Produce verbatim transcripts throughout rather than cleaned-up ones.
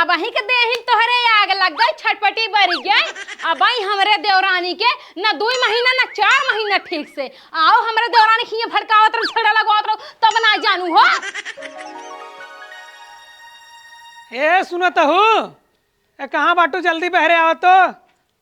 अबहीं के देहिन तोहरे आग लग गई, छटपटी बरी गई। अबहीं हमरे देवरानी के न दुई महीना न चार महीना ठीक से। आओ हमरे देवरानी खिए भड़कावत रहो, झगड़ा लगवावत रहो, तब ना जानू हो। ए सुनत हूँ, ए कहाँ बाटू, जल्दी बहरे आवा तो।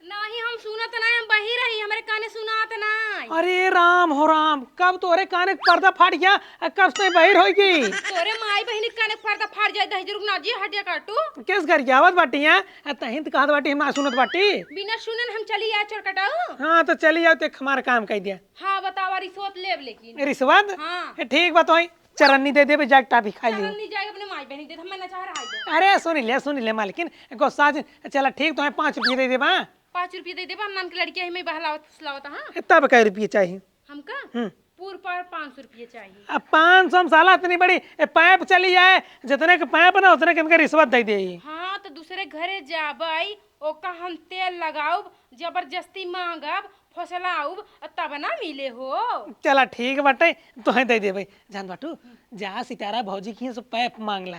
नाही, हम सुनत नाही, हम बहिर ही, हमरे काने सुनात नाही। अरे राम हो राम, कब तोरे काने के पर्दा फाट गया, आ कब से बहिर होई गई? तोरे माई बहिनी के काने के पर्दा फाट जाए, दहिजरुक ना जी हटिया काटू। केस कर गया आवत बाटी है, आ तहिन त कहत बाटी हम ना सुनत बाटी। बिना सुनन हम चली आ चोर कटाऊ। हाँ तो चली आओ, ते हमारा काम कह दिया। हाँ बतावा, रिश्वत लेब लेकिन। रिश्वत? हाँ। ए, ठीक बा, तो चरन्नी दे देबे, जाके टाफी खा लियो। चरन्नी जाके अपने माई बहिनी दे दे, हम ना चाह रहा है। अरे सुन ले, सुन ले मालकिन, गुस्सा जिन, चला ठीक, तो पाँच रुपये दे देबा। पाँच रुपये दे देबा, हम नान के लड़किया ही में बहलावत फुसलावत, हाँ। ए, तब कै रुपये चाहिए? हमका? हम्म। पूर पर पाँच सौ रुपये चाहिए। अब पाँच सौ में साला इतनी बड़ी, ए, पाइप चली जाए, जितने के पाइप ना, उतने के इनका रिश्वत दे दे। हाँ, तो दूसरे घरे जाबई, ओका हम तेल लगाउब, जबरदस्ती मांगब, फुसलाउब, तब ना मिले हो। चला ठीक बाटे, तोहे दे देबे। जान बाटू, जा सितारा भौजी की से पैप मांगला।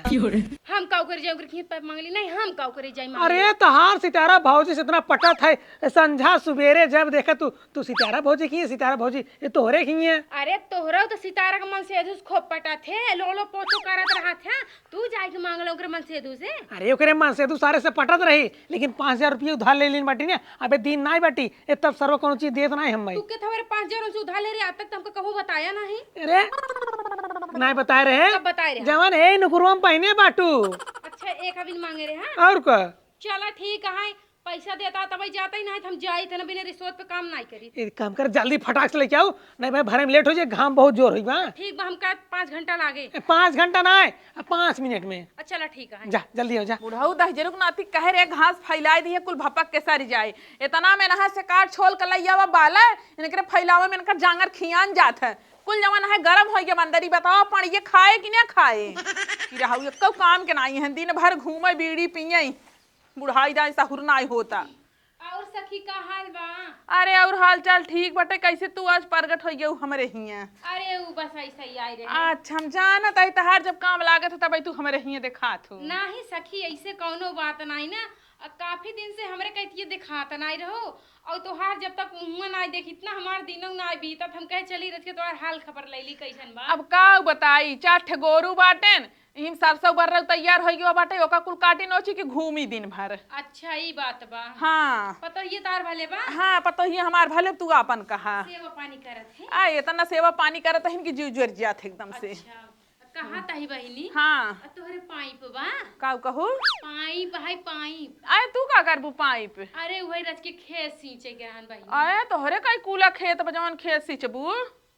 हम का करे जाए, ओकरे की पैप मांगली? नहीं, हम का करे जाए मांगली? अरे, तोहार सितारा भौजी से इतना पटत है, संझा सुबेरे जब देखे तू, तू सितारा भौजी की, सितारा भौजी, ये तोहरे की है। अरे, तोहरा तो सितारा के मनसेधू से खूब पटत है, लोलो पोछो करत रहत है, तू जाए के मांगला ओकरे मनसेधू से। अरे, ओकरे मनसेधू सारे से पटत रही, लेकिन पाँच हजार रुपये उधार ले लीन बाटी ने, अबे दिन नाई बाटी, ए तब सरवा कोनो चीज देत नाई हम भाई। तू के थोरे पाँच हजार उनसे उधार ले रहे, आज तक तो हमको कहूँ बताया नहीं। अरे, नाई बताए रहे। कब बताए रहे? जवन ए नुकुरवा में पहिने बाटू। अच्छा, एक अबिन मांगे रहे, हाँ? और का? चला ठीक है, पैसा देता तब जाता ही नहीं, हम जाई थे ना, बिना रिश्वत पे काम नहीं करी। एक काम कर, जल्दी फटाक से लेके आओ, नहीं भाई, भरे में लेट हो जाए, घाम बहुत जोर होई बा। ठीक बा, हमका पाँच घंटा लागे। ए, पाँच घंटा ना है, पाँच मिनट में। अच्छा, चला, ठीक है। जा, जल्दी हो जा। बुढ़ऊ दहिजरुक नाती कहे रे, घास फैलाए दिए, कुल भपक के सरि जाए। इतना में नहा से काट छोल के लइया बाला, इनकरे फैलावे में इनकर जांगर खियान जात है। कुल जवन है गरम होई के मंदरी, बताओ, पड़िए खाए कि ना खाए? कि रहू, एको काम के नाई है, दिन भर घूमे, बीड़ी पिए, बुढ़ाई जाए, सहूर नाई होता। और सखी, का हाल बा? अरे, और हाल चाल ठीक बाटे। कैसे तू आज प्रगट हो गयू हमरे हियां? अरे, उ बस ऐसे ही आई रहे। अच्छा, हम जानत आई तहार जब काम लागत है तब तू हमरे हियां देखात हो। नाही सखी, ऐसे कौनो बात नाही ना। अ, काफी दिन से हमरे कहतिए देखात नाही रहो, और तोहार जब तक मुँह नाही देखित ना, हमार दिनों नाही बीतत। हम कहे चली रच के तोहार हाल खबर लैली, कैसन बा? अब का बताई, चार ठे गोरू बाटेन, इहिम सरसों बर्रऊ तैयार होइ गवा बाटे, ओका कुल काटी नोची के घूमी दिन भर। अच्छा, ई बात बा। हाँ। पतोहिए तार भले बा? हाँ, पतोहिए हमार भले, तू आपन कहा। सेवा पानी करत है? आ, इतना सेवा पानी करत हन कि जीव जर जात है एकदम से। अच्छा, कहा तही बहिनी? हाँ। आ, तोहरे पाइप बा? का कहू? पाइप है, पाइप। आए, तू का करबू पाइप? अरे, वही रच के खेत सींचे के रहन बहिनी। आए, तोहरे कई कूला खेत बा जवन खेत सींचबू?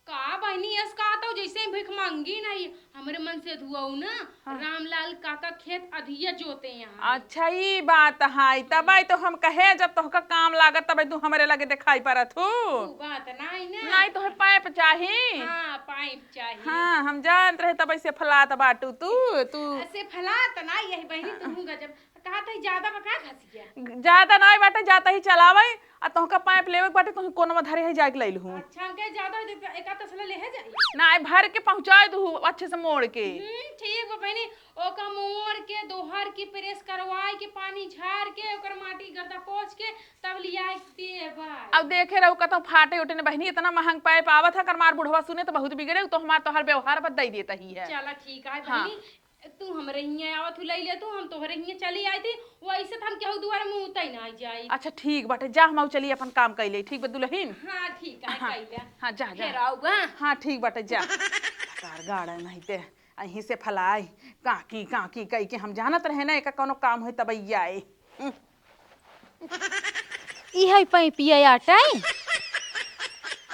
का बहिनी, अस का तो जैसे ही भिखमंगी नहीं, हमरे मनसेधुआऊ ना, हाँ। रामलाल काका खेत अधिया जोते यहाँ। अच्छा, ई बात है, तब आई तो हम कहे, जब तोहका काम लागत, तब आई तू हमरे लगे दिखाई पड़त हो। ऊ बात नहीं ना। नहीं, तोहे पाइप चाही। हाँ, पाइप चाही। हाँ, हम जानत रहे, तब ऐसे फलात बाटू तू, तू। ऐसे फलात ना, यही बहिनी, तू गजब। कहा तो ज्यादा बा का घसिया? ज्यादा नाई बाटे, जाता ही चलावे, आ तोहका पाइप लेवे के बाटे, तोही कोनवा धरे है, जाके ले लूँ। अच्छा, हमके ज्यादा हो जाता, एका तसला ले है जाई। नाई, भर के पहुँचाए दू, अच्छे से मोड़ के। हम्म, ठीक बा बहिनी, ओका मोड़ के, दोहर के, प्रेस करवाए के, पानी झार के, ओकर माटी गर्दा पोछ के, तब लियाए के देबा। अब देखे रहू, कतौ फाटे उठे ने बहिनी, इतना महंग पाइप आवत है, कर मार बुढ़वा सुने तो बहुत बिगड़े, तो हमार तोहर व्यवहार बदल देता ही है। चला ठीक है हाँ। बहिनी, तू हमरे हियाँ आवत हू, लई ले तू, हम तोहरे हियाँ चली आई थी। वैसे तो हम केहू दुआरे मुँह उतई ना आई जाई। अच्छा, ठीक बाटे, जा, हम आऊ चली अपन काम कइले, ठीक बा दुलहिन? हाँ, ठीक है, हाँ, कइले। हाँ, जा, जा। फिर आऊ बा। हाँ, ठीक बाटे, जा। तार गाड़ा नहीं ते, अहीं से फलाई, काकी, काकी कई के हम जानत रहे ना, एका कौनो काम होई तब आई आए। हम्म। ई है पैपिया आटा है?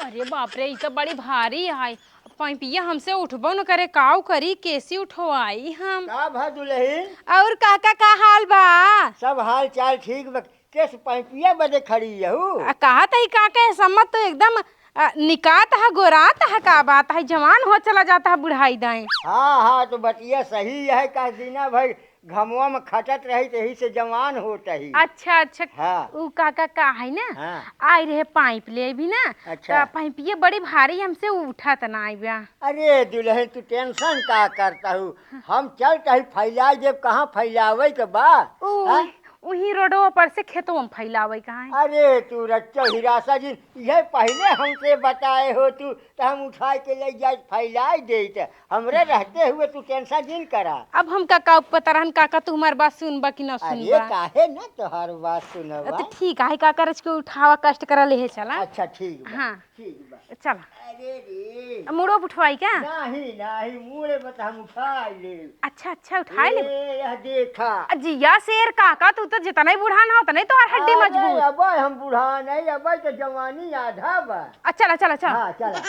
अरे बाप रे, ई तो बड़ी भारी है। पैपिया हमसे उठबो न करे, काऊ करी, कैसी उठवाई हम? का भा दुलहिन? और काका का हाल बा? सब हाल चाल ठीक बा। केस पैपिया बदे खड़ी यहू? आ, कहा तही काका, सम्मत तो एकदम आ, निकात ह, गोरात ह, का बात है, जवान हो चला जाता है बुढ़ाई दाई। हाँ, हाँ, तो बतिया सही है, का दिना भर घमवा में खटत रही, तही से जवान होत ही। अच्छा, अच्छा। हाँ। उ काका का है ना, हाँ। आई रहे पाइप ले भी ना, अच्छा। तो पाइपिये बड़ी भारी हमसे उठत ना आई बा। अरे दुलहिन, तू tension का करता हूँ? हम चलत ही फैला देब, कहाँ फैलावे के बा? उ, हाँ? उही रोडवा पर से खेतवा में फैलावे का है। अरे तू रच्चो हिरासा जी, यह पहले हमसे बताए हो तू, तो हम उठाए के ले जाए फैलाए देत। हमरे रहते हुए तू tension जिन करा। अब हम का, का पता रहन काका, तू हमार बात सुनबा कि ना अरे सुनबा? काहे ना तोहार बात सुनबा? तो ठीक है, का करज के उठावा, कष्ट करा, लेहे चला। अच्छा ठीक बा, हाँ। ठीक बा। चला। अरे रे। अब मुड़ो उठवाई का? नहीं, नहीं, मुड़े बता हम उठा ले। अच्छा, अच्छा, उठाए ले। ए, यह देखा। आ, जिया शेर काका, तू तो जितना ही बुढ़ान हो, उतना ही तोहार हड्डी अरे, मजबूत। अब हम बुढ़ान है, अब तो जवानी आधा बा। आ, चला, चला, चला। हाँ, चला।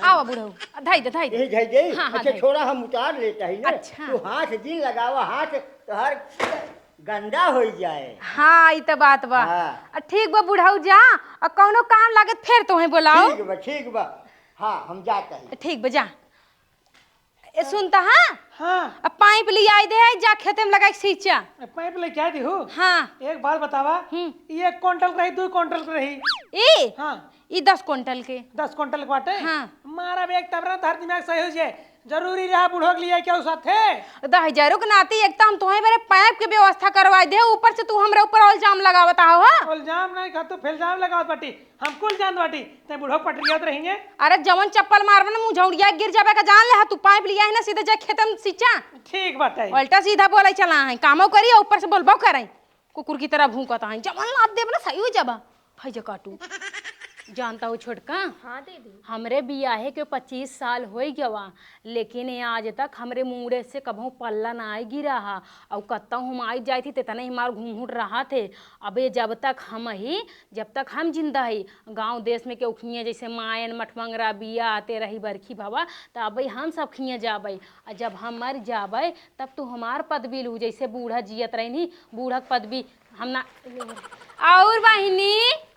आवा बुढ़ऊ, आ, धई दे, धई दे। यही धई दे? हाँ, हाँ, अच्छा, धई दे। छोड़ा, हम उतार लेता ही ना। अच्छा। तू हाथ जिन लगावा, हाथ तोहार गंदा हो जाए। हाँ, ई तो बात बा। हाँ। आ, ठीक बा बुढ़ऊ, जा, आ, कौनो काम लागे त फिर तोहे बोलाओ। ठीक बा, ठीक बा। हाँ, हम जाता ही। ठीक बा, जा। ए, सुनता, हाँ? हाँ। अब पाइप ले आई दे, जा खेते में लगाई सींचा। ए, पाइप लेके आई दी हूँ। हाँ। एक बात बतावा, हम्म। ये एक क्विंटल के रही, दो क्विंटल के रही? ई? हाँ। ई दस क्विंटल के। दस क्विंटल के बाटे? हाँ। मारा बे एक तबरा, तोहार दिमाग सही हो जाए। जरूरी रहा बूढ़ो के लिए क्या साथे? दहिजरू के नाती एक तो हम तोहे मेरे पाइप के व्यवस्था करवाई दे, ऊपर से तू हमरे ऊपर इल्जाम लगावत हो, हाँ? इल्जाम नहीं, का तू फिल्जाम लगावत बाटी। हम कुल जानत बाटी, ते बूढ़ो पटरियात रहेंगे। अरे जवन चप्पल मारबे ना, मुंह झौड़िया गिर जाबे का जान ले, हा तू पाइप लिया है ना, सीधे जाए खेतन सींचा। ठीक बाटे। उल्टा सीधा बोले चला है, कामो करी और ऊपर से बोलबो करे, कुकुर की तरह भूंकत है। जवन लात देबे ना, सही हो जाबा। फैजे काटू। जानता हो छोटका? हाँ दीदी। हमरे बियाहे के पच्चीस साल होई गवा, लेकिन ये आज तक हमरे मूड़े से कबहूँ पल्ला ना आई गिरा हा। और कत्ता हम आई जाई थी, तेतना ही हमार घूंघूट रहा थे। अबे जब तक हम ही, जब तक हम जिंदा ही, गांव देश में केहू खिए जैसे मायन, मठमंगरा, बिया, तेरही, बरखी भवा, त अबे हम सब खिए जाबे। आ जब हम मर जाबे, तब तू हमार पदवी लू, जैसे बूढ़ा जियत रहनी, बूढ़ा के पदवी हम ना। और बहिनी?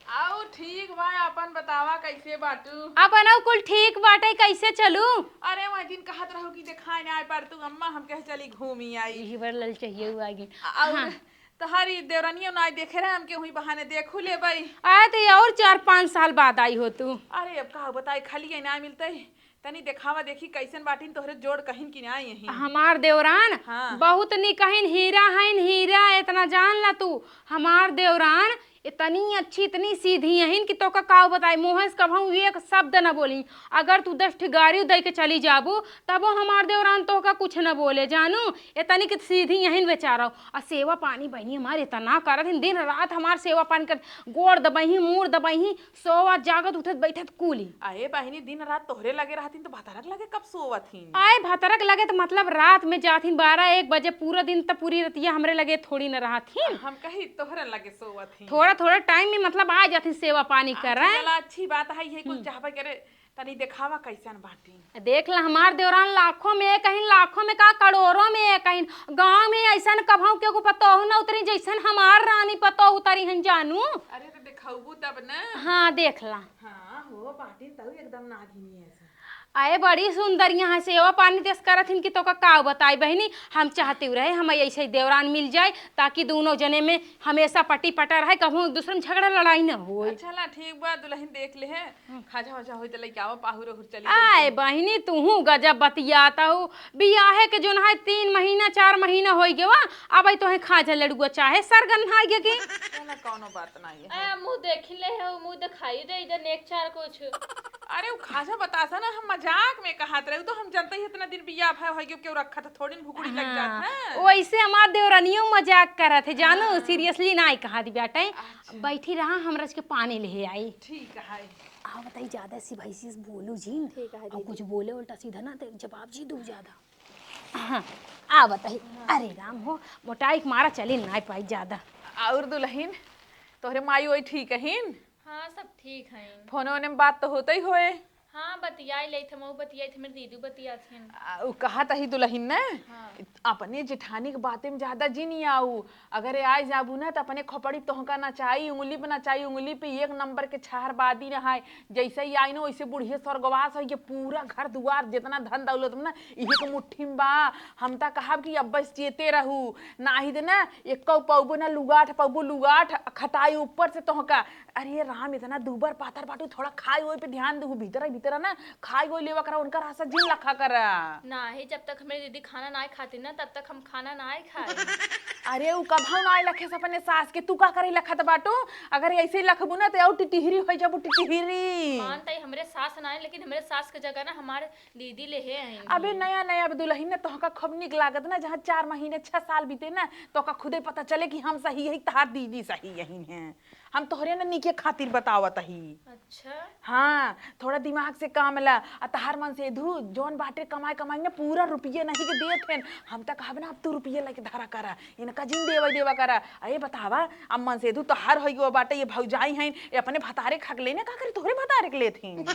और ठीक बा, अपन बतावा, कैसे बाटू? अपन और कुल ठीक बाटे, कैसे चलू? अरे, वह दिन कहत रहू कि देखाए ना आए पर तू अम्मा, हम कहे चली घूमी आई। यही बार ललचहिए हुआ आगे। और हाँ। तोहारी देवरानियों ना देखे रहे, हमके हुई बहाने देखू लेबई। आए तो ये और चार पाँच साल बाद आई हो तू। अरे, अब का बताई, खाली ये ना मिलते। तनी देखावा देखी कैसन बाटिन, तोहरे जोड़ कहिन कि ना यही। हमार देवरान हाँ। बहुत निक हइन, हीरा हइन, हीरा, इतना जान ला तू। हमार देवरान इतनी अच्छी, इतनी सीधी हइन कि तोका का बताई, मुँह से कबहूँ एक शब्द न बोली। अगर तू दस ठे गारी दे के चली जाबू, तबो हमार देवरान तोका कुछ न बोले, जानू। इतनी कि सीधी हइन बेचारा। आ सेवा पानी बहिनी हमार इतना करत हइन, दिन रात हमार सेवा पानी करत, गोड़ दबइही, मूड़ दबइही, सोवत, जागत, उठत, बैठत कुली। अहे बहिनी, दिन रात तोहरे लगे रहथिन, तो भतरक लगे कब सोवत हिन? आए, भतरक लगे तो मतलब रात में जात हिन बारह एक बजे, पूरा दिन तो पूरी रतिया हमरे लगे थोड़ी न रहत हिन। हम कही तोहरे लगे सोवत हिन। थोड़ा, थोड़ा time में मतलब आ जात हिन सेवा पानी अच्छा, करे। चला, अच्छी बात है, ये कुल हम्म। चाहबे करे। तनी देखावा कैसन बाटी। देख ला, हमार देवरान लाखों में एक हइन, लाखों में का, करोड़ों में एक हइन। गाँव में ऐसन कभऊ केहू पतोहू न उतरी, जैसन हमार रानी पतोहू उतरी हन, जानू। अरे, तो देखाबू तब न। हाँ, देख ला। हाँ, हो बाटिन, तऊ एकदम नागिनी ऐसन। अरे, बड़ी सुंदर यहाँ सेवा पानी देस करत हिन कि तोका का बताई बहिनी, हम चाहते रहे, हम ऐसे ही देवरान मिल जाए, ताकि दोनों जने में हमेशा पटी पटा रहे, कभू एक दूसरे में झगड़ा लड़ाई न होए। अच्छा ला, ठीक बा, दुलहिन देख लेहे। खाजा वाजा होई त लइके आवा, पाहुर ओहुर चली आए जइती। बहिनी, तुहू गजब बतियात हऊ। बियाहे के जोन है तीन महीना, चार महीना होई गवा, अबे तोहे खाजा लड़ुआ चाहे सरगन हाई गे के। चला, कौनो बात नहीं है। आ, मुँह देखी ले है, मुँह दिखाई दे इधर नेक चार कुछ। अरे, उ खाजा बतासा ना, हम मजाक में कहत रहे, उ तो हम जनते ही इतना दिन बियाह भय होई गयो, केहू रखा था, थोड़ी न भुकुड़ी लग जात हाँ, है। वैसे हमार देवरानियों मजाक करत है, जानू, हाँ। Seriously नाई कहत बाटे। अच्छा। बैठी रहा, हमरा के पानी ले आई। ठीक है। आ बताई, ज्यादा सी भैंसी से बोलू जिन। ठीक है और दीदी। कुछ बोले उल्टा सीधा ना, तो जवाब जी दू ज्यादा। हाँ, आ बताई। हाँ। अरे राम हो, मोटाई के मारा चली ना पाई ज्यादा। और दुलहिन, तोहरे माई ओई ठीक हइन? हाँ, सब ठीक हइन। फोने ओने में बात तो होते ही होए। हाँ, बतियाई लेत हम, ऊ बतियाई थे, मेरी दीदी बतियात हन। आ, ऊ कहत ही दुलहिन न, हाँ। अपने जेठानी के बाते में ज्यादा जिन आऊ। अगर आइ जाबू न, त अपने खोपड़ी तोहका नचाई, उंगली पे नचाई, उंगली पे एक नंबर के छहरबादी न है। जैसे ही आई न, वैसे बुढ़िया स्वर्गवास है, ये पूरा घर दुआर, जितना धन दौलत में न, इही के मुट्ठी में बा। हम त कहब कि अब बस जेते रहू, नाही दे न, एक्को पौबो न लुगाठ, पौबो लुगाठ खटाई ऊपर से तोहका। अरे राम, इतना दूबर पातर बाटू, थोड़ा खाए ओए पे ध्यान देहू, भीतर भीतर ना खाए ओए लेवा करा, उनका रास्ता जिन लखा करा। नाही, जब तक हमरे दीदी खाना नाही खाती ना, तब तक हम खाना नाही खाए। अरे, उ कभौ नाही लखे से अपने सास के, तू का करे लखत बाटू? अगर ऐसे ही लखबू ना, तो और टिटिहरी हो जाबू, टिटिहरी। मान तई हमरे सास नाही, लेकिन हमरे सास के जगह ना हमारे दीदी ले हे आइन अबे ही। नया नया दुलहिन ना तोहका खूब निक लागत ना, जहाँ चार महीने, छह साल बीते ना, तोहका खुदे पता चले कि हम सही है, तहार दीदी सही यही है। हम तोहरे ना नीके खातिर बतावत ही। अच्छा। हाँ, थोड़ा दिमाग से काम ला। आ तहार मनसेधु जौन बाटे कमाए कमाए ना पूरा रुपये नहीं के देत हैं। हम त कहब ना, अब तू रुपये लेके धरा करा, इनका जिन देवा देवा करा। अरे बतावा, अब मनसेधु तोहार होई गो बाटे, ये भौजाई हैं, ये अपने भतारे खा के लेने का करी, तोहरे भतारे के लेत ही।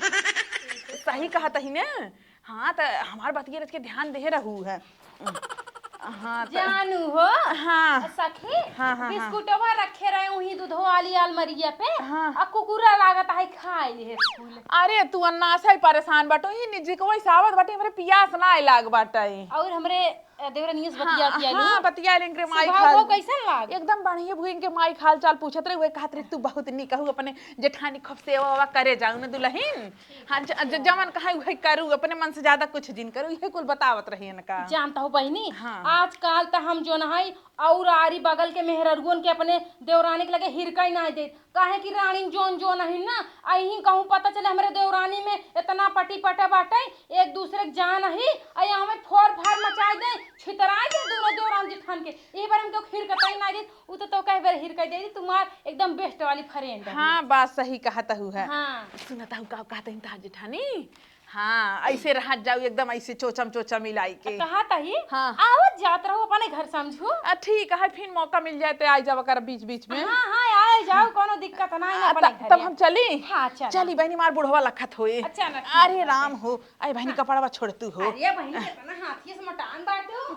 सही कहत ही ना। हाँ, त हमार बतिया रच के ध्यान दे रहू है। हाँ, त जानू हो, हाँ। सखी, हाँ, हाँ, हाँ। बिस्कुटवा रखे रहे उही दूधो वाली अलमरिया पे, हाँ। आ कुकुरा लागत है खाए लिए फूल। अरे, तू अन्नास है परेशान बाटो, ई निजी को वही सावत बाटे, हमरे पियास ना लाग बाटे। और हमरे, अ, देवरनियस हाँ, बतिया किया हाँ, लू। बतिया लेंगे, माई सुभाव खाल। वो कैसन लाग? एकदम बढ़िया भुइन के माई खाल चाल पूछत रहे, वही कहत रहे, "तू बहुत निक कहू, अपने जेठानी खूब सेवा वेवा करे जाऊ न दुलहिन।" हाँ, ज-, ज-, जवन कहा उहे करू, अपने मन से ज्यादा कुछ जिन करू, इहे कुल बतावत रही इनका। जानता हो बहिनी, हाँ। आजकल त हम जोन हई और आरी बगल के मेहररुअन के अपने देवरानी के लगे हिरका ही नाहीं देत, काहे कि रानी जोन जोन अहिन ना, अहिन कहूँ पता चले हमरे देवरानी में इतना पटी पटा बाटे, एक दूसरे के जान अही, अया हमें फोर फार मचाई दे, छितराई दे दोनों देवरान जेठान के। यही बार हम तो हिरकताई नाहीं देत, उ तो, तो कहे बेर हिरका दे दी, तुम्हार एकदम best वाली friend है। हाँ, बात सही कहत हू है। हाँ। सुनत हू का कहत हई तहार जेठानी? हाँ, ऐसे रहत जाऊ एकदम ऐसे चोचम चोचम मिलाई के। कहत ही? हाँ। आवत जात रहू अपने घर समझू। आ, ठीक है, फिर मौका मिल जाए तो आ जावा कर बीच बीच में। हाँ, हाँ, आ जाओ, कोनो दिक्कत ना है आ, अपने त-, घरे। तब हम चली? हाँ, चल। चली बहनी, मार बुढ़वा लखत होए। अच्छा, ना, ठीक अरे है। राम हो, अरे बहनी, हाँ। कपड़वा छोड़ तू हो। अरे बहनी, इतना हाथी से मटान बाटू।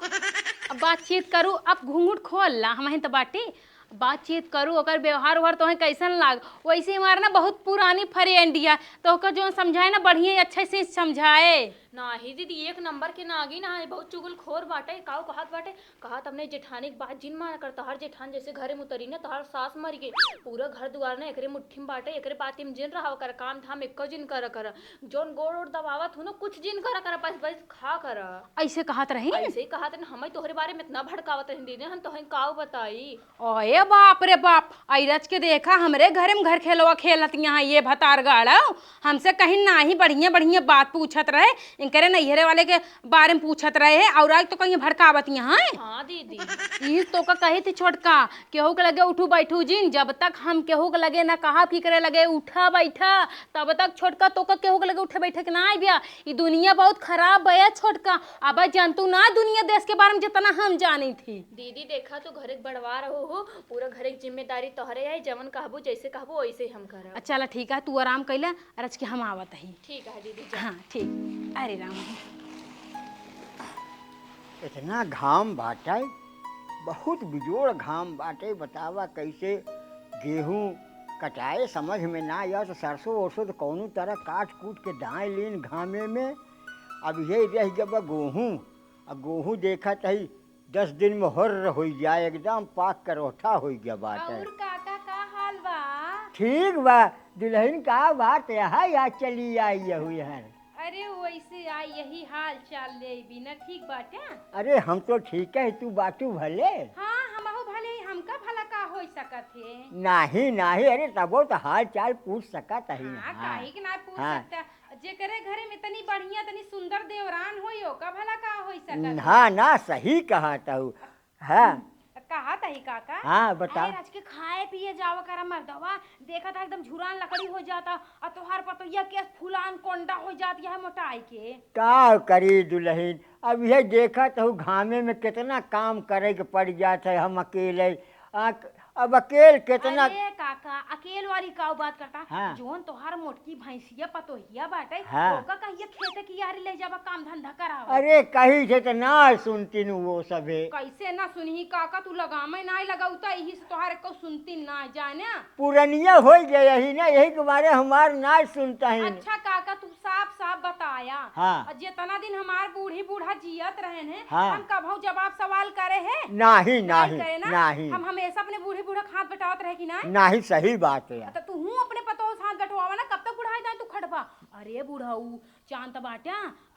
अब बातचीत करू, अब घूंघट खोल ला, हम तो बाटी। बातचीत करू, ओकर व्यवहार उहार तोहे कैसन लाग? वैसे हमार ना बहुत पुरानी friend है, तो ओकर जो समझाए ना बढ़िया अच्छे से समझाए। नाही दीदी, एक नंबर के नागिन है, बहुत चुगलखोर बाटे। काऊ कहत बाटे, कहत अपने जेठानी के बात जिन माना कर, तोहार जेठान जैसे घरे में उतरी ना, तोहार सास मर गई, पूरा घर दुआर ना एकरे मुट्ठी में बाटे, एकरे बात में जिन रहा कर, काम धाम एको जिन कर कर, जौन गोड़ ओड़ दबावत हूँ ना, कुछ जिन कर कर, बस बस खा कर। ऐसे कहत रही? ऐसे ही कहत रही, हम तोहरे बारे में इतना भड़कावत रही दीदी, हम तोहे काऊ बताई। ओए बाप रे बाप, अइरज के देखा, हमरे घरे में घर खेलवा खेलत यहाँ ये भतार गाड़व, हमसे कहीं नाही बढ़िया बढ़िया बात पूछत रहे, इनकरे नैहरे वाले के बारे में पूछत रहे है, और आज तो कहीं भड़कावत यहाँ है। हाँ दीदी। ई तो का कही थी छोटका, केहू के लगे उठू बैठू जिन, जब तक हम केहू के लगे ना कहब कि करे लगे उठा बैठा, तब तक छोटका तो का केहू के लगे उठे बैठे के ना आइबिया। ई दुनिया बहुत खराब बया छोटका, अब जनतू ना दुनिया देश के बारे में जितना हम जानी थी। दीदी, देखा, तू घरे के बड़वा रहो हो, पूरा घरे के जिम्मेदारी तोहरे है, जवन कहबू, जैसे कहबू, वैसे हम करब। अच्छा, चला, ठीक है, तू आराम कैला, अरज के हम आवत ही। ठीक है दीदी, जा। हाँ, ठीक। अरे राम। इतना घाम बाटे, बहुत बिजोड़ घाम बाटे, बतावा कैसे गेहूं कटाए, समझ में ना आया, तो सरसों वरसों तो कौनो तरह काट कूट के दाए लेन घामे में। अब यही रह गया बा गेहूं, आ गेहूं देखत ही दस दिन में होर्र होइ जाए, एकदम पाक करोठा होइ गया बाटे। और काका, का हाल बा? ठीक बा, दुलहिन का बात है, या चली आई हुई है। अरे वैसे आई, यही हाल चाल ले बिना ठीक बाटे। अरे हम तो ठीक है, तू बाटू भले। हाँ, हमहू भले ही, हमका भला का होइ सकत है? नाही, नाही, अरे तबो तो हाल चाल पूछ सकत ही। हाँ, हाँ। काहे के ना पूछ हाँ। सकता? जेकरे घरे में इतनी बढ़िया, इतनी सुंदर देवरान होई, ओका भला का होई सकत है? हाँ ना, सही कहत हू। हाँ। कहत ही काका। हाँ, बताओ। अरे, आज के खाए पिए जावा करा मर्दवा, देखत है एकदम झुरान लकड़ी हो जाता, और तोहार पतोहिया के फुलान कोंडा हो जात यह मोटाई के। का करी दुलहिन, अब यह देखत हू घामे में कितना काम करे के पड़ जात है, हम अकेले। आ, अब अकेल केतना अरे काका, अकेल वाली काऊ बात करता? हाँ। जौन तोहार मोटकी भैंसिया पतोहिया बाटे, हाँ। ओका कहिया खेते कियारी ले जाबा, काम धंधा करावा। अरे कही थे त ना सुनतीन वो सभे। कैसे ना सुनही काका, तू लगामे नाई लगाऊ त यही से तोहार एको सुनतीन ना जाने। पुरनिया होइ गए ही ना, यही के मारे हमार ना सुनता ही। अच्छा काका, तू साफ साफ बताया। हाँ। और जितना दिन हमार बूढ़ी बूढ़ा जियत रहन है, हाँ। हम कभऊ जवाब सवाल करे है? नाही, नाही, करे ना? नाही। हम हमेशा अपने बूढ़ी बूढ़ा के हाथ बटावत रहे कि नाही? नाही, सही बात है। तो तू हूँ अपने पतोह से हाथ बटवावा ना, कब तक बुढ़ाई दाई तू खटबा? अरे बुढ़ऊ, चांद बाट्या,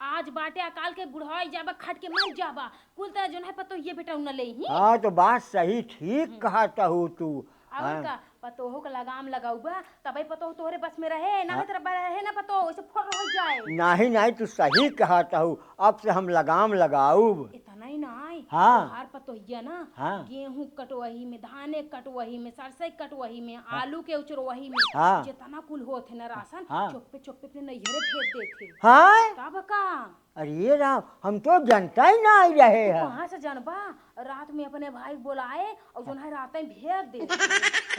आज बाट्या, काल के बुढ़ाई जाबा, खट के मर जाबा, कुल तरह जौन है पतोहिए बेटा न लेही। हाँ, तो बात सही, ठीक हम्म। कहत हू तू। और हाँ। का, पतोहो के लगाम लगउबा, तबे पतोह तोहरे बस में रहे, ना हाँ। तेरा बस रहे ना पतोह, ऐसे फोड़ हो जाए। नाही, नाही, तू सही कहत हू, अब से हम लगाम लगाउब। इतना ही ना आए, हाँ। तोहार पतोहिया ना, हाँ। गेहूं कटवही में, धाने कटवही में, सरसों कटवही में, हाँ। आलू के उचरवही में, हाँ। जितना कुल होत है ना राशन, हाँ। चुप्पे चुप्पे अपने नैहरे भेज देते। हाँ? तब का? अरे राम, हम तो जनता ही ना आई रहे तू हैं। कहाँ से जनबा? रात में अपने भाई बोलाए और जौन है रात में भेज दे।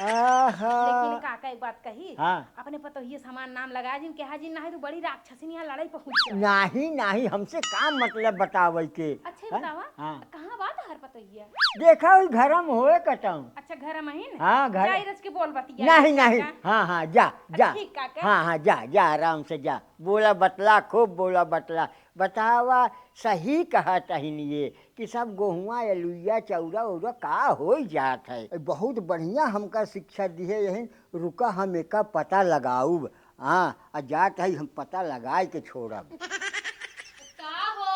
आहा। लेकिन काका एक बात कही, हाँ। अपने पतोहिए समान नाम लगा जिन, कहा जिन नाही तो बड़ी राक्षसी यहाँ लड़ाई पहुँच जाए। नाही, नाही, हमसे का मतलब बतावे के? अच्छा ही हाँ? बतावा, हाँ। कहाँ बात हर पतोहिया? देखा हुई घर में होए कतम। अच्छा घर में ही ना? हाँ, घर। जाई रच के बोल बतिया। नाही, नाही, काका। हाँ, हाँ, जा, जा। ठीक काका। हाँ, हाँ, जा, जा, आराम से जा। बोला बतला, खूब बोला बतला। बतावा, सही कहत हइन ये कि सब गोहुआ, अलुइया, चौरा, उरा का होइ जात है। बहुत बढ़िया हमका शिक्षा दिहे यही, रुका हम एका पता लगाउब। हाँ, आ जात है हम पता लगाए के छोड़ब। का हो?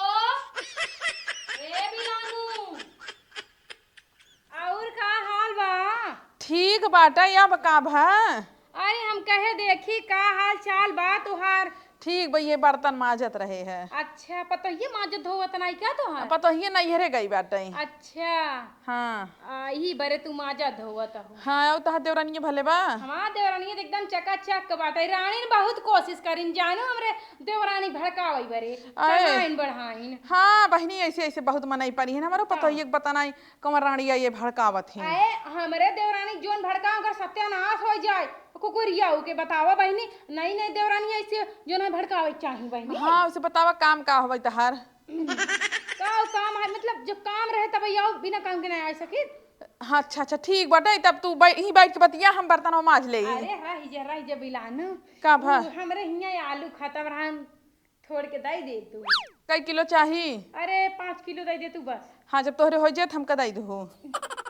ए बिलानू, और का हाल बा? ठीक बाटे, अब का भा? अरे हम कहे देखी का हाल चाल बा तुहार? ठीक बा, ये बर्तन माजत रहे है। अच्छा, पतोहिए माजत धोवत नाई का तुहार? पतोहिए नैहरे गई बाटे। अच्छा। हाँ। आ, यही बरे तू माजत धोवत हो। हाँ, और तहार देवरानिया भले बा? हमार देवरानिया तो एकदम चकाचक बाटे। रानी ने बहुत कोशिश करिन जानू हमरे देवरानी भड़कावे बरे। अरे। चढ़ाइन बढ़ाइन। हाँ बहिनी, ऐसे ऐसे बहुत मनई परी है ना, हमारो हाँ। पतोहिए के पता नाई कमर रानिया ये भड़कावत है। अरे, हमरे देवरानी जोन भड़काओ, ओकर सत्यानाश होइ जाए। कुकुरिया ओके बतावा बहिनी, नई नई देवरानी ऐसे जोन है भड़कावे के चाही बहिनी। हाँ, उसे बतावा काम का होवे तहार? का काम है, मतलब जब काम रहे तब आओ, बिना काम के नहीं आ सकी। हाँ, अच्छा, अच्छा, ठीक बाटे, तब तू बै-, यहीं बैठ के बतिया, हम बर्तन माज ले। अरे, रही जा, रही जा बिलानू। का भा? उ हमरे हियाँ आलू खतम रहा, थोड़ के दई दे तू। कई किलो चाही? अरे, पाँच किलो दई दे तू बस। हाँ, जब तोहरे होइ जाए, त हमका दई दहू।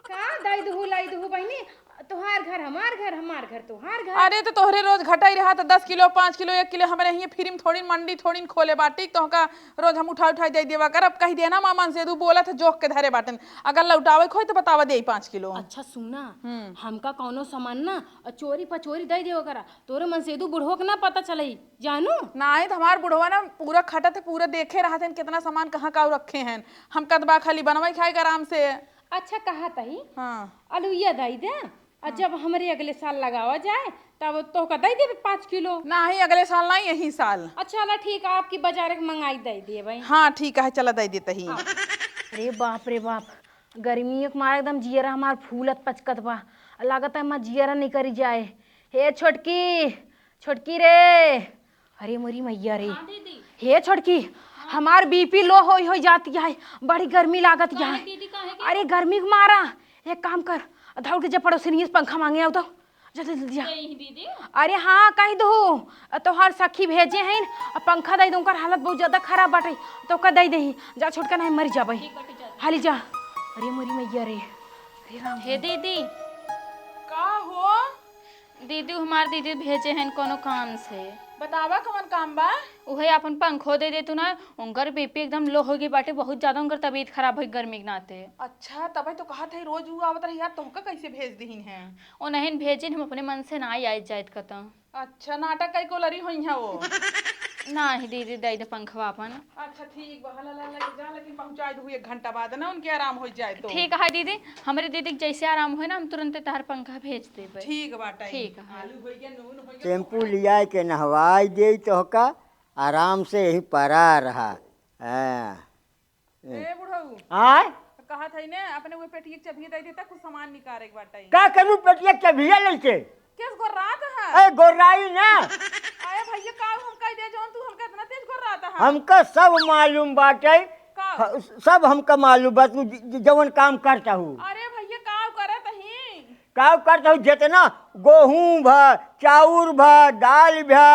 का दई दहू, लाई दहू बहिनी? तोहार घर, हमार घर, हमार घर, तोहार घर। अरे, त तोहरे रोज घटाई रहा, त दस किलो, पाँच किलो, एक किलो हमरे हियाँ फ्री में थोड़ी मंडी थोड़ी खोले बाटी, तोहका रोज हम उठा उठा दई देवा करब। कही देना, माँ मनसेदू बोलत है, जोख के धरे बाटन। अगर लौटावे के होई, त बतावा देई पाँच किलो। अच्छा, सुना, हम्म। हमका कौनो सामान ना, चोरी पचोरी दई देवा करा। तोरे मनसेदू बुढ़वा के ना पता चलई, जानू? नाही, त हमार बुढ़वा ना पूरा खटत है, पूरा देखे रहत हैं, कितना सामान कहाँ काऊ रखे हैं। हम कतबा खाली बनवाई खाए के आराम से। अच्छा, कहा तही? हाँ। अलुइया दई दे, आ हाँ। जब हमरे अगले साल लगावा जाए, तब तोहका दई देबे पाँच किलो। नाही, अगले साल नाही, यही साल। अच्छा, ला ठीक, आपकी बाजार के मंगाई दई देबे। हाँ, ठीक है, चला दई देत ही। हाँ। अरे बाप रे बाप, गर्मी के मारे एकदम जियरा हमार फूलत पचकत बा। लागत है हमार जियरा निकरी जाए। हे छोटकी, छोटकी रे, अरे मोरी मैया रे। हाँ दीदी। हे छोटकी, हाँ। हमार बीपी लो होई होई जाती है, बड़ी गर्मी लागत काहे है। दीदी, काहे के? अरे गर्मी के मारा, एक काम कर, दौड़ के जा पड़ोसिनिया से पंखा मांगे आओ तो, जल्दी जल्दी जा। दे ही दीदी। अरे हाँ, कही दो, तोहार सखी भेजे हैं, अब पंखा दे दो, उनकर हालत बहुत ज्यादा खराब बाटे, तो का दे दे, जा छोटका नहीं मर जाबे। ठीक बाटे, जा। हाली जा। अरे मोरी मैया रे, अरे राम। हे दीदी। का हो? दीदी, हमार दीदी भेजे हैं कोनो काम से। बतावा कवन काम बा? उहे आपन पंखो दे दे तू ना, उनकर बीपी एकदम लो हो गई बाटे, बहुत ज्यादा उनकर तबीयत खराब होई गर्मी के नाते। अच्छा, तबे तो कहत है रोज उ आवत रही यार, तोहका कैसे भेज दीहिन है? ओ नहीं भेजिन, हम अपने मन से ना आई जाइत कतौ। अच्छा, नाटक कई को लरी होई है वो। नाही दीदी, दे दे पंखवा अपन। अच्छा ठीक बा, हला ला लेके जा, लेकिन पहुँचाई दहू एक घंटा बाद ना, उनके आराम हो जाए तो। ठीक है दीदी, हमरे दीदी के जैसे आराम होए ना, हम तुरंते तहार पंखा भेज देबे। ठीक बाटे। ठीक है। आलू हो गया, नून हो गया। टेम्पू लियाए के नहवाई देई तोहका, आराम से यहीं परा रहा। हाँ। ए बुढ़ऊ। आय? कहा था ने अपने वो पेटिया के चबिया दे देता, कुछ सामान निकाले के बाटे। का करू पेटिया के चबिया लेके? केस गोर्रात है? ए, गोर्राई ना। अरे भैया, का हम कह दे जौन तू हमका इतना तेज गोर्रात है? हमका सब मालूम बाटे। का? ह-, सब हमका मालूम बा, तू ज-, ज-, जवन काम करता हूँ। अरे भैया, का करत ही? का करता हूँ, जितना गोहूँ भा, चाउर भा, दाल भा,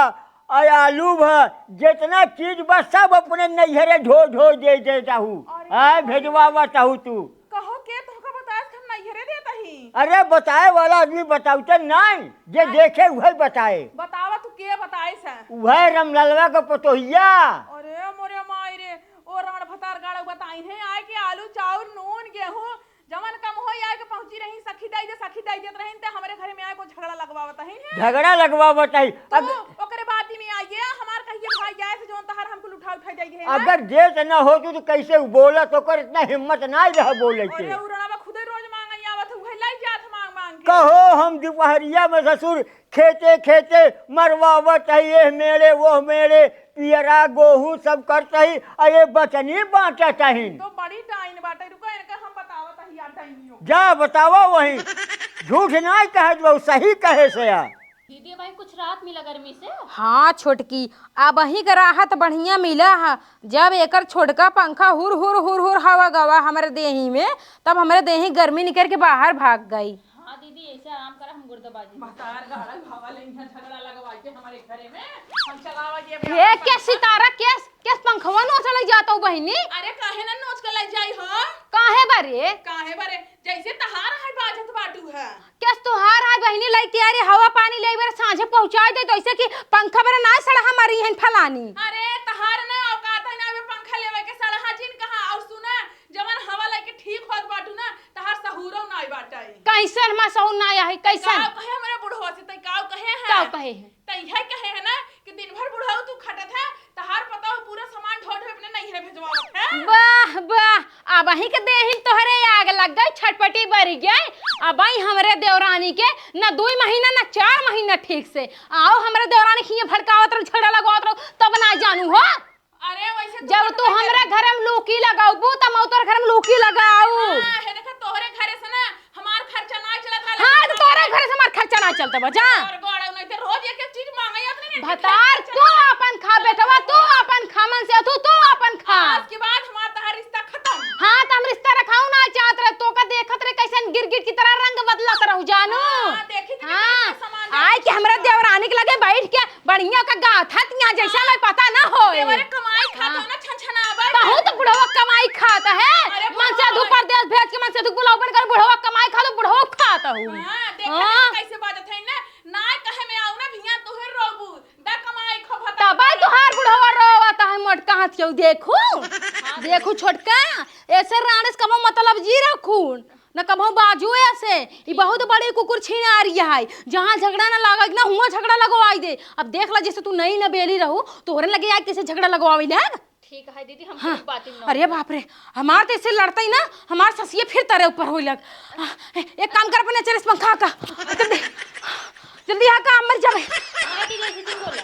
और आलू भा, जितना चीज बा, सब अपने नैहरे ढो ढो दे देता हूँ। अरे हाँ, भैया। भेजवावत हूँ तू। कहो के तोहका बताए से हम नैहरे देत ही? अरे बताए वाला आदमी बतावते नाई, जे हाँ। देखे उहे बताए। बतावा तू के बताए से? उहे रमललवा के पतोहिया। अरे मोरे माई रे, ओ राण भतार गाड़ा बताइन है आए के आलू चाउर नून गेहूं जवन कम होई आए के पहुंची रही सखी दाई दे सखी दाई देत रही ते हमरे घरे में आए को झगड़ा लगवावत ही। झगड़ा लगवावत ही। तू अग- ओकरे बाती में आइए हमार कहिए भाई जाए से जवन तहार हमको उठा उठा जाइए है ना? अगर देत न हो तू तो कैसे उ बोलत ओकर इतना हिम्मत ना रह बोले के। अरे उ रणवा खुदे रोज मांगे आवत है, उहे लाई जात मांग मांग के। कहो हम दुपहरिया में ससुर खेते खेते मरवावत है, ये मेरे वो मेरे, पियरा गोहूं सब करत ही, आ ये बचनी बांटत ही। तो बड़ी डाइन बाटे, रुको इनका हम बतावत ही यार डाइनियों। जा बतावा वही, झूठ ना कहत बा, सही कहे से यार। दीदी, अबहीं कुछ राहत मिला गर्मी से? हाँ छोटकी, अबहीं के राहत बढ़िया मिला है। जब एकर छोटका पंखा हुर हुर हुर हुर हवा गवा हमरे देही में, तब हमरे देही गर्मी निकल के बाहर भाग गई। हाँ दीदी, ऐसे आराम करा, हम गुर्दबाजी। भतार गाड़ा हवा ले, यहाँ झगड़ा लगवाई के हमारे घरे में, हम चलावा ये अपना हे, पंखा। के सितारा, के, के पंखवा नोच ले जाता हूँ बहिनी? अरे काहे ना नोच के ले जाई हो? काहे बरे? काहे बरे? जैसे तहार है बाजत बाटू है। केस तोहार है बहिनी, लइके आ रे, हवा पानी ले बेर साँझे पहुँचाए दे, तो ऐसे कि पंखा बेर ना सड़हा मरी हन फलानी। अरे, तहार ना औकात है ना अबे पंखा लेवे के सड़हा जिन कहा। और सुना, जवन हवा लइके ठीक होत बाटू ना, तहार सहूरो ना बाटे। कैसन हमार सहूर ना है, कैसन? काव कहे हमरे बुढ़वा से, तै काव कहे हैं? काव कहे हैं? तै इहे कहे है ना कि दिन भर बुढ़ऊ तू खटत है, तहार पतोह पूरा सामान ढो ढो अपने नैहरे भेजवावत है। वाह, वाह, अबहीं के देहिन तोहरे आग लग गई, छटपटी बरी गई। अबहीं हमरे देवरानी के न दुई महीना, न चार महीना ठीक से। आओ हमरे देवरानी खिए भड़कावत रहो, झगड़ा लगवावत रहो, तब ना जानू हो। अरे वैसे तू जब तू बटुआ हमरे के घर में लूकी लगाउबू, त हम तोर घर में लूकी लगाऊ। हाँ, हे देखा, तोहरे घरे से ना हमार खर्चा ना चलत रहल। हाँ, तो तोरे घर से हमार खर्चा ना चलत बा, जा। और गोड़ा नहीं तो रोज एक एक चीज मांगे अपने ने। भतार, तू अपन खा बेटवा, तू अपन खा, मन से तू, तू अपन खा। आज के बाद हमार तहार रिश्ता खत्म। हाँ, त हम रिश्ता रखाऊ ना चाहत रहे, तोका देखत रहे कैसन गिरगिट की तरह रंग बदलत रहू जानू। हाँ, देखी थी हाँ, कितना सामान आए के हमरा देवरानी के लगे बैठ के बढ़िया का गाथा तिया जैसे हमें पता ना होए। देवरे कमाई खात हो ना, छनछनावा। बहुत बुढ़वा कमाई खात है। अरे मन से भगवान। धू परदेस भेज के मन से धू बुलाओ बन कर बुढ़वा कमाई खा लो, बुढ़वा खात हूँ। हाँ, देख हाँ। कैसे बाजत है ना, ना कहे में आओ ना भैया तोहर रोबू, दा कमाई खो भता। तबे तोहार बुढ़वा रोवत है मोटका हाथ के, देखू, हाँ, देखू छोटका, ऐसे राणस कमो मतलब जी रखून। न कबहूँ बाजू ऐसे, ई बहुत बड़ी कुकुर छिनारी है, जहाँ झगड़ा न लागे ना, हुआँ झगड़ा लगवाई दे। अब देख ला, जैसे तू नई नबेली रहू, तोहरे लगे आके कैसे झगड़ा लगवावे लाग। ठीक है दीदी, हम हाँ। कुछ बात ही ना अरे होगा। बाप रे, हमार तो इससे लड़ता ही ना, हमार ससिए फिर तरे ऊपर होई लग। आ, ए-, एक काम कर, अपने चेहरे से पंखा का, जल्दी, जल्दी आ का, मर जावे। हाँ दीदी, ऐसे क्यों बोला?